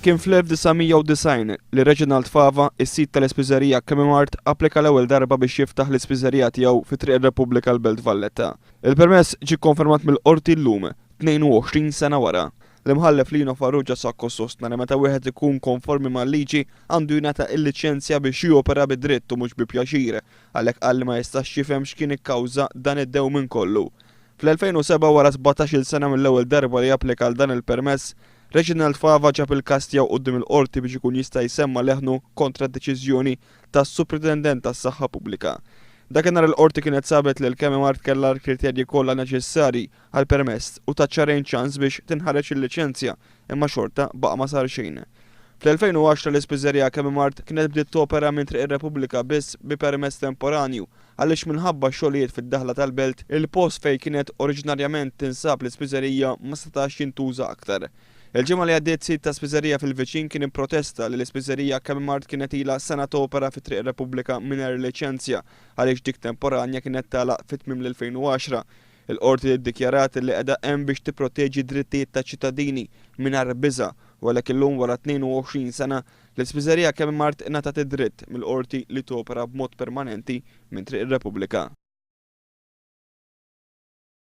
Kien fl-1990 li Reginald Fava, is-sid tal-ispiżerija Kemimart, applika l-ewwel darba biex jiftaħ l-ispiżerija tiegħu fi Triq ir-Repubblika l-Belt Valletta. Il-permess ġie kkonfermat mill-Qorti llum, 22 sena wara. L-Imħallef Lino Farrugia Sacco sostna li meta wieħed ikun konformi mal-liġi għandu jingħata l-liċenzja biex jopera bi dritt u mhux bi pjaċir. Għalhekk qal li ma jistax jifhem x'kien ikkawża dan id-dewmien kollu. Fl-2007 wara 17-il sena mill-ewwel darba li applika għal dan il-permess, Reginald Fava ġab il-każ tiegħu quddiem il-Qorti biex ikun jista' jsemma' leħnu kontra d-deċiżjoni tas-Supretendent tas-Saħħa Pubblika. Dakinhar il-Qorti kienet sabet li l-Kemimart kellha l-kriterji kollha neċessarji għall-permess u tat xahrejn ċans biex tinħareġ il-liċenzja imma xorta baqa' ma sar xejn. Fl-2010 l-ispiżerija Kemimart kienet bdiet topera minn Triq ir-Repubblika biss bi permess temporanju għaliex minħabba x-xogħlijiet fid-daħla tal-belt, il-post fejn kienet oriġinarjament tinsab l-ispiżerija ma setax jintuża aktar. Il-ġimgħa li għaddiet sid ta' spiżerija fil-viċin kien ipprotesta li l-ispiżerija Kmart kienet ilha sena topera fi Triq ir-Repubblika mingħajr liċenzja għaliex dik temporanja kienet tagħlaq fi tmiem l-2010. Il-Qorti ddikjarat li qiegħda hemm biex tipproteġi d-drittijiet taċ-ċittadini mingħajr biża' u għalhekk illum wara 22 sena L-ispiżerija Kmart ingħatat id-dritt mill-Qorti li topera b'mod permanenti minn Triq ir-Repubblika.